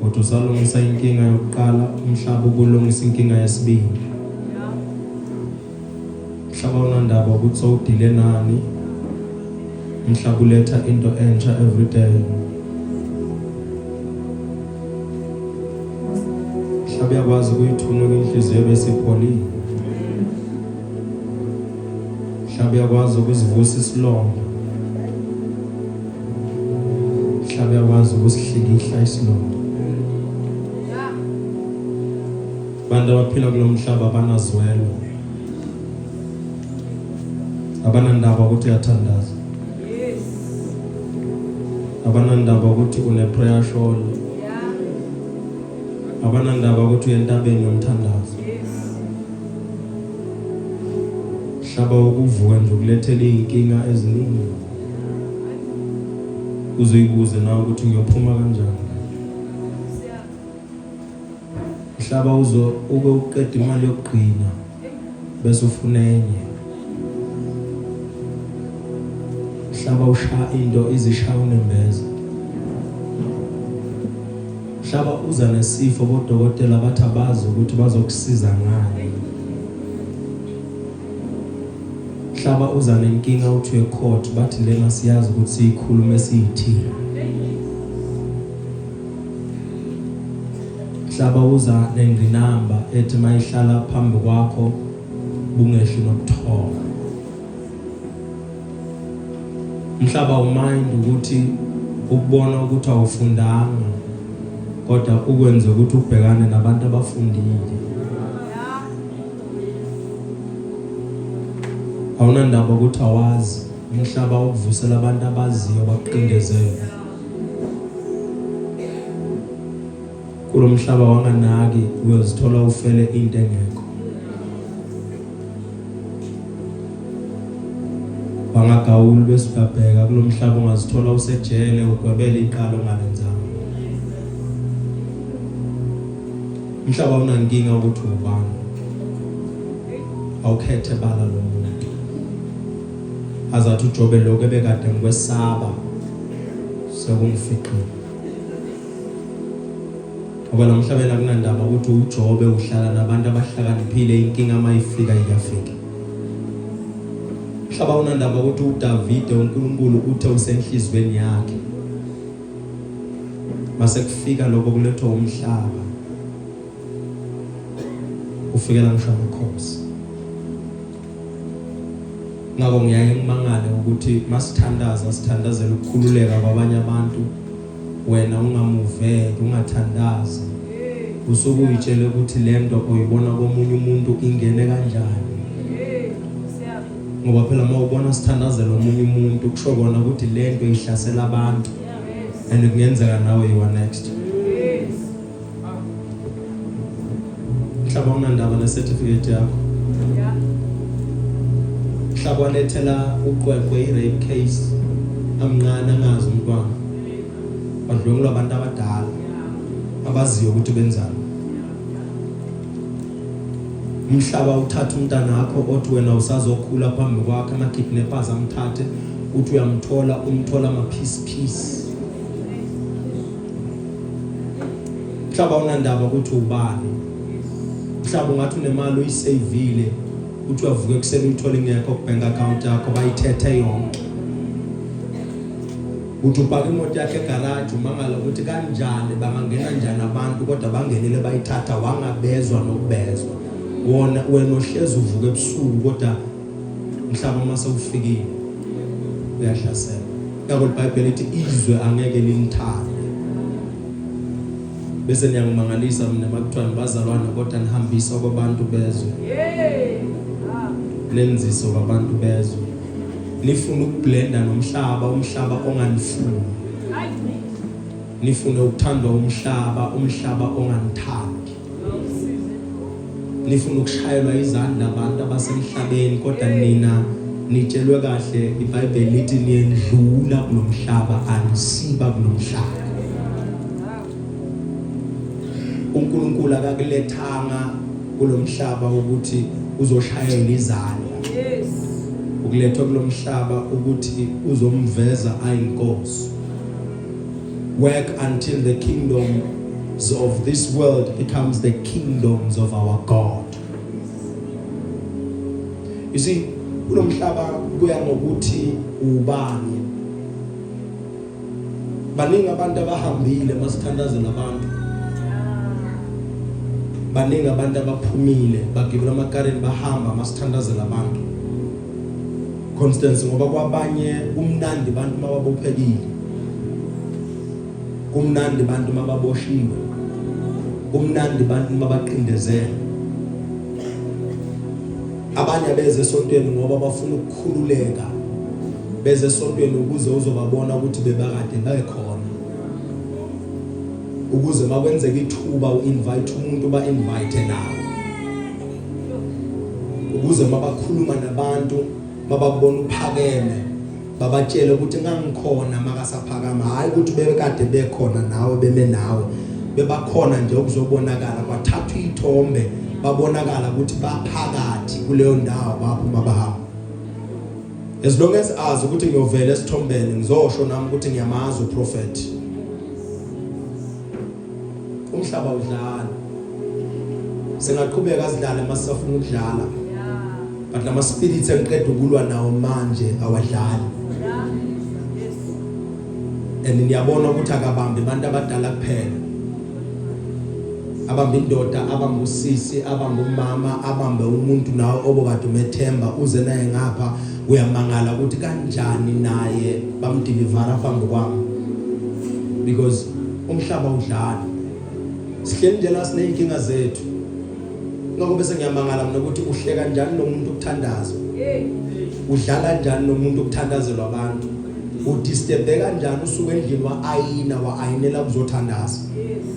Uthi usalungisa inkinga yokuqala, umhlaba ubulungisa inkinga yesibili. Umhlaba unandaba ukuthi sowudile nani. Umhlaba uletha into entsha every day. Mhlaba uyakwazi ukuyithunuka inhliziyo bese ipholile. Mhlaba uyakwazi ukusivusa isilonda. Mhlaba uyakwazi ukusihlikihla isilonda. Abantu abaphila kulo mhlaba abanazwelo. Abanandaba ukuthi uyathandaza. Yes. Abanandaba ukuthi une prayer shawl. Yeah. Abanandaba ukuthi uyentabeni yomthandazo. Yes. Mhlaba wokuvuka nje ukulethela izinkinga eziningi. Uzoyibuze nawe ukuthi ngiyophuma kanjani. Mhlaba uzo uke uqeda imali yokugcina bese ufuna enye. Mhlaba ushaya into izishaya unembeza. Mhlaba uza nesifo bodokotela bathi abazi ukuthi bazokusiza ngani. Mhlaba uza nenkinga uthi uye court, bathi lena siyazi ukuthi siyikhulume siyithini. Mhlaba uza nengqinamba ethi mayihlala phambi kwakho bungehli nobuthongo. Umhlaba umind ukuthi ukubona ukuthi awufundanga kodwa ukwenze ukuthi ubhekane nabantu abafundile. Awunandaba ukuthi awazi, umhlaba ukuvusela abantu abaziyo bakuqindezele. Kulomhlaba wanganaki uyozithola ufele into engekho. Wangagawuli bese uyabheka kulomhlaba ungazithola usejele ugwebele iqala ongalenzanga. Umhlaba unankinga ukuthi ubani. Awukhethe bala lo muntu. Azathi uJobe lokho ebekade ngikwesaba sekungifiqile. Ngoba la mhlabeni akunandaba ukuthi uJobe uhlala nabantu abahlakaniphile, inkinga mayifika iyafika. Mhlaba unandaba ukuthi uDavide uNkulunkulu uthe usenhlizweni yakhe. Mase kufika lokho kulethwa umhlaba. Ufikela ngisho amakhosi. Ngakho ngiyaye ngimangale ukuthi masithandaza sithandazela ukukhululeka kwabanye abantu, wena ungamuveki, ungathandazi. Usuke uyitshele ukuthi lento oyibona komunye umuntu ingene kanjani. Ngoba phela uma ubona sithandazela omunye umuntu kusho kona ukuthi lento ihlasela abantu. And kungenzeka nawe you are next. Mhlaba unandaba ne certificate yakho. Mhlaba walethela uqweqwe i-rape case amncane angazi umntwana. Badlwengulwa abantu abadala abaziyo ukuthi benzani. Umhlaba uthatha umntana wakho othi wena usazokhula phambi kwakhe, ama kidnappers amthathe, uthi uyamthola, umthola ama piece piece. Mhlaba unandaba ukuthi ubani. Mhlaba ungathi unemali uyisavile, uthi uyavuka ekuseni uyithole ingekho ku bank account yakho, bayithethe yonke. Uthi upaka imoto yakhe egarage, umangala ukuthi kanjani bangangena njani abantu kodwa bangenile bayithatha wangabezwa nokubezwa. Wona wena ohlezi uvuka ebusuku kodwa mhlaba uma sewufikile uyahlasela. Ngakho iBhayibheli lithi izwe angeke linithande. Bese niyangimangalisa mina makuthiwa nibazalwane kodwa nihambisa kwabantu bezwe. Nenzisa kwabantu bezwe. Nifuna ukublenda nomhlaba, umhlaba onganifuni. Nifune ukuthandwa umhlaba, umhlaba onganithandi. Nifuna ukushayelwa izandla abantu abasemhlabeni kodwa nina nitshelwe kahle iBhayibheli lithi niyendlula kulomhlaba, anisiba kulomhlaba. uNkulunkulu akakulethanga kulomhlaba ukuthi uzoshayela izandla. Yes. Ukulethwa kulomhlaba ukuthi uzomveza ayinkosi. Work until the kingdom kingdoms of this world becomes the kingdoms of our God. You see, kulomhlaba kuya ngokuthi ubani. Baningi abantu abahambile masithandazela abantu. Baningi abantu abaphumile bagibela amakarini bahamba masithandazela abantu. Constance, ngoba kwabanye kumnandi abantu mababophekile, kumnandi abantu mababoshiwe, kumnandi abantu mabaqindezela. Abanye abeze esontweni ngoba bafuna ukukhululeka, beze esontweni ukuze uzobabona ukuthi bebakade bekhona, ukuze makwenzeka ithuba u-invite umuntu, ba-invite nawo, ukuze mabakhuluma nabantu mabakubona uphakeme babatshele ukuthi ngangikhona makasaphakama. Hayi ukuthi bebekade bekhona nawe, beme nawe, bebakhona nje ukuzobonakala, kwathathwa ithombe, babonakala ukuthi baphakathi kuleyo ndawo, baphuma bahamba. As long as azi ukuthi ngiyovela esithombeni, ngizosho nami ukuthi ngiyamazi uProphet. Umhlaba udlala, singaqhubeka sidlale masisafuna ukudlala, but lama spirits engiqeda ukulwa nawo manje awadlali, and niyabona ukuthi akabambi abantu abadala kuphela, abambe indoda, abambe usisi, abambe umama, abambe umuntu nawe obokade umethemba, uze naye ngapha, uyamangala ukuthi kanjani naye bamdelivera phambi kwami, because umhlaba udlala. Sihleli nje la sineyinkinga zethu, ngakho bese ngiyamangala mina ukuthi uhle kanjani lo muntu ukuthandaza, udlala njani lo muntu ukuthandazelwa abantu, udisturbe kanjani, usuke endlini wa-ayina, wa-ayinela kuzothandaza,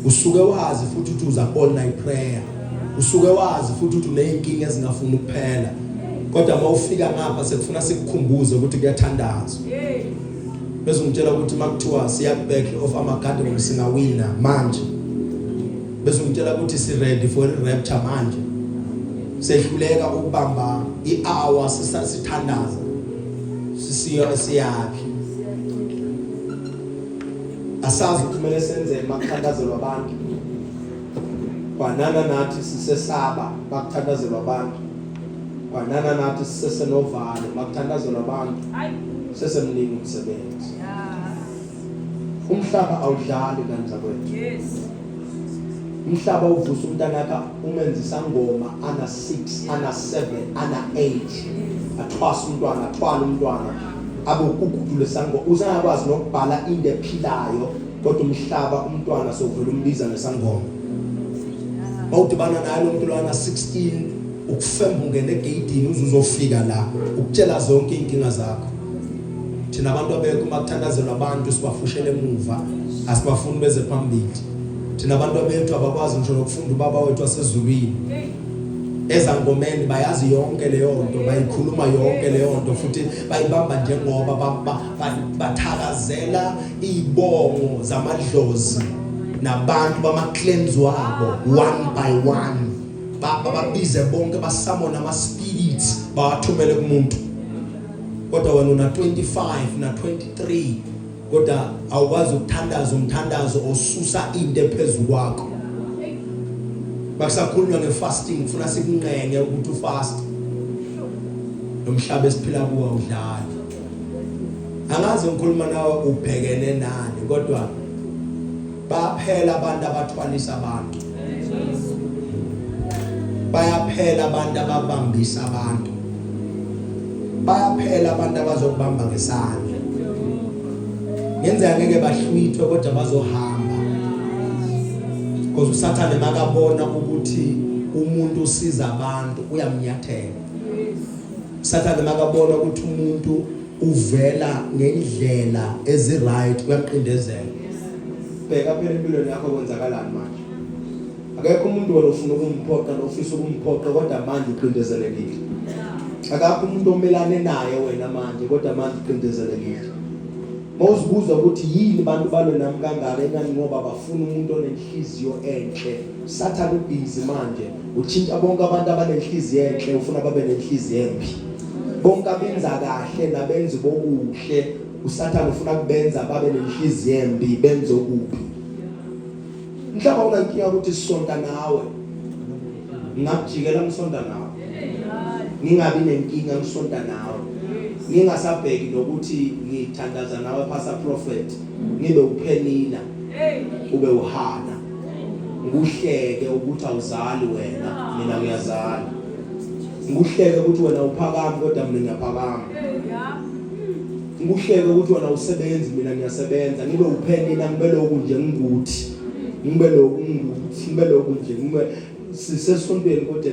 usuke wazi futhi ukuthi uza all night prayer, usuke wazi futhi ukuthi uneyinkinga ezingafuni ukuphela, kodwa mawufika ngapha sekufuna sikukhumbuze ukuthi kuyathandazwa. Bese ngitshela ukuthi makuthiwa siya back of Armageddon singawina manje, bese ngitshela ukuthi si ready for i rapture manje, sehluleka ukubamba ihour sisasithandaza, sisiya siyaphi? Asazi ukuthi kumele senzeni makuthandazelwa abantu. Kwanana nathi sisesaba bakuthandazelwa abantu, kwanana nathi sisesenovalo makuthandazelwa abantu, sesemningi umsebenzi. Umhlaba awudlali kanzakwethu. Umhlaba uvusa umntanakha umenza isangoma ana 6, ana 7, ana 8, athwasa umntwana, athwala umntwana, abe ukugudu lesango, usangakwazi nokubhala into ephilayo, kodwa umhlaba umntwana sowuvela umbiza ngesangoma. Mawudibana naye lo muntu lwana 16, ukufemba ungena egeyidini uze uzofika la, ukutshela zonke inkinga zakho. Thina abantu abekho uma kuthandazelwa abantu sibafushele emuva, asibafuni beze phambili. Thina abantu abethu abakwazi ngisho nokufunda ubaba wethu wasezulwini. Ezangomeni bayazi yonke leyo nto, bayikhuluma yonke leyo nto, futhi bayibamba njengoba bathakazela izibongo zamadlozi nabantu bama clans wabo one by one, bababize bonke, basamona ama spirits, bawathumele kumuntu. Kodwa wena una 25 na 23, kodwa awukwazi ukuthandaza umthandazo osusa into ephezulu kwakho. Bakusakhulunywa ngefasting, kufuna sikunqenge ukuthi ufast. Lo mhlaba esiphila kuwo awudlali. Angazi ngikhuluma nawe ubhekene nani, kodwa bayaphela abantu abathwalisa abantu, bayaphela abantu ababambisa abantu, bayaphela abantu abazokubamba ngesandla. Ngenzeka ngeke bahlwithwe, kodwa bazohamba, because uSathane makabona ukuthi umuntu usiza abantu uyamnyathela. Sathane makabona ukuthi umuntu uvela ngendlela ezi right uyamqindezela. Bheka phela empilweni yakho kwenzakalani manje. Akekho umuntu wena ufuna ukumphoqa nofisa ukumphoqa, kodwa manje uqindezelekile. Akakho umuntu omelane naye wena manje, kodwa manje uqindezelekile. Mawuzibuza ukuthi yini abantu balwe nami kangaka, ingani ngoba bafuna umuntu onenhliziyo enhle. Sathane ubhizi manje utshintsha bonke abantu abanenhliziyo enhle, ufuna babe nenhliziyo embi. Bonke abenza kahle nabenzi bokuhle, uSathane ufuna kubenza babe nenhliziyo embi, benze okubi. Mhlawumbe unankinga ukuthi sisonta nawe. Ngakujikela ngisonta nawe. Ngingabi nenkinga ngisonta nawe. Ngingasabheki nokuthi ngithandaza nawe pastor prophet ngibe uPhenina ube uHana. Ngikuhleke ukuthi awuzali wena mina ngiyazala. Ngikuhleke ukuthi wena uphakami kodwa mina ngiyaphakama. Ngikuhleke ukuthi wena usebenzi mina ngiyasebenza ngibe uPhenina ngibe lokhu nje ngikuthi ngibe lokhu ngikuthi ngibe lokhu nje ngibe sisesontweni kodwa.